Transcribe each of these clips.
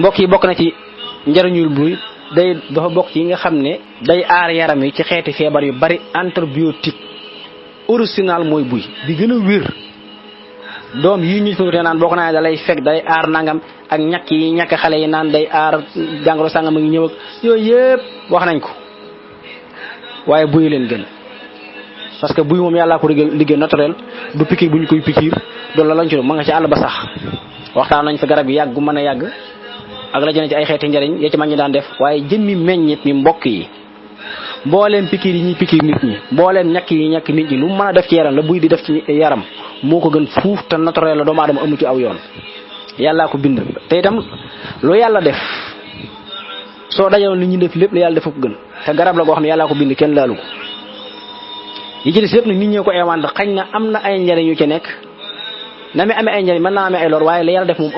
mbokk yi bokk na ci njariñul buy dafa bokk ci yi nga xam ne day aar yaram yi ci xeeti feebar yu bari. antibiotique original mooy buy bi gën a wér doom yi ñu fi naan boo ko naan da lay fekk day aar nangam ak ñàkk yi ñàkk xale yi naan day aar jàngoro sàngam a ngi ñëw ak yooyu yëpp wax nañ ko waaye buy leen gën parce que buy moom yàllaa ko liggéey naturel du pikiir bu ñu koy pikiir doolu la lañ ci ma nga ci àll ba sax waxtaan nañ fa garab yi yàgg gu mën a yàgg ak la jëne ci ay xeeti njariñ ya ci mag ñi daan def waaye jëmmi meññit mi mbokk yi mbooleem pikiir yi ñuy pikiir nit ñi mbooleem ñàkk yi ñàkk nit ñi lu mën a def ci yaram la buy di def ci yaram moo ko gën fuuf te naturel la doomu aadama amu ci aw yoon yàllaa ko bind te itam lu yàlla def soo dajaloon li ñu def lépp la yàlla def ko gën te garab la goo xam ne yàllaa ko bind kenn laalu ko yi ci des yëpp nag nit ñee ko eewaan xañ na am na ay njariñ yu ci nekk na mi amee ay njariñ mën naa amee ay lor waaye la yàlla def moom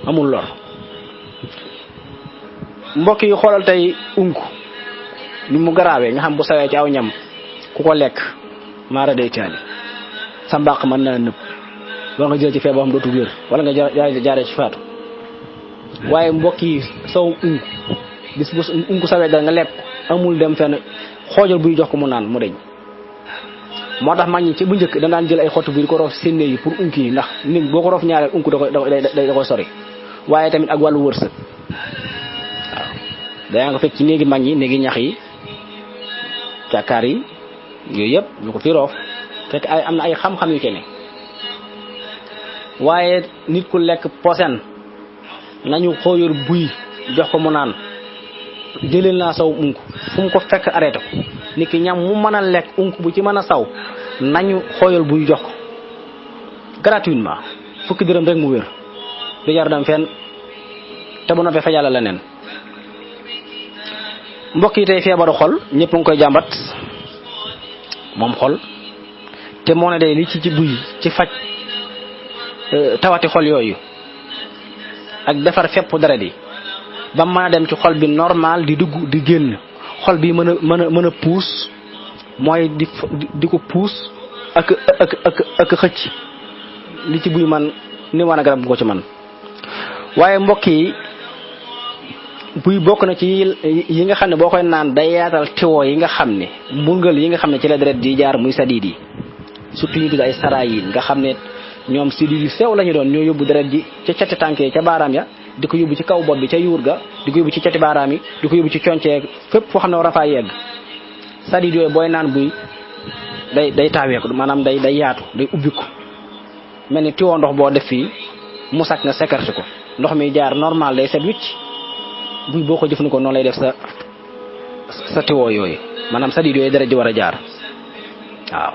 amul lor mbokk yi xoolal tey unku ni mu garaawee nga xam bu sawee ci aw ñam ku ko lekk maara day taali sa mbàq mën naa nëb wala nga jël ci feebar xam dootu wér wala nga jaaree ci faatu waaye mbokk yi saw unku bis bu unku sawee dara nga lekk amul dem fenn xoojal buy jox ko mu naan mu deñ moo tax mag ñi ci bu njëkk da daan jël ay xottu buy di ko roof sénne yi pour unki yi ndax nit boo ko roof ñaareel unku da koy sori waaye tamit ak wàllu wërsëg waaw dayaa nga fekk ci néegi mag ñi néegi ñax yi càkkaar yi yooyu yëpp ñu ko fi roof fekk ay am na ay xam-xam yu ci ne waaye nit ku lekk posen nañu xooyor buy jox ko mu naan jëleel naa saw unk fu mu ko fekk arrêté ko nit ki ñam mu mën a lekk unk bu ci mën a saw nañu xooyal buy jox ko gratuitement fukki dërëm rek mu wér du jar dem fenn te bu noppee fajala la neen mbokk yi tey feebaru xol ñëpp ngi koy jàmbat moom xol te moo ne day li ci buy ci faj tawati xol yooyu ak defar fepp dara di ba mën a dem ci xol bi normal di dugg di génn xol bi mën a puus mooy di ko puus ak xëcc li ci buy man ni wan a garab bu ko ci man waaye mbokk yi buy bokk na ci yi nga xam ne boo koy naan day yaatal tiwo yi nga xam ne mbungal yi nga xam ne ci la deret di jaar muy sadiid yi surtout ñu tudd ay sarayin nga xam ne ñoom sidid yu sew lañu doon ñoo yóbbu deret ji ca cati tànk yi ca baaraam ya di ko yóbbu ci kaw bopp bi ca yuur ga di ko yóbbu ci cati baaraam yi di ko yóbbu ci conceeg fépp foo xam ne war a faa yegg sadiid yooyu booy naan buy day taaweeku maanaam day yaatu day ubbiku mel ni tiwo ndox boo def fii mu sakk nga sécurité ko ndox mi jaar normal day set wicc buy boo ko jëfandikoo noonu lay def sa tiwo yooyu maanaam sadiid yooyu deret ji war a jaar waaw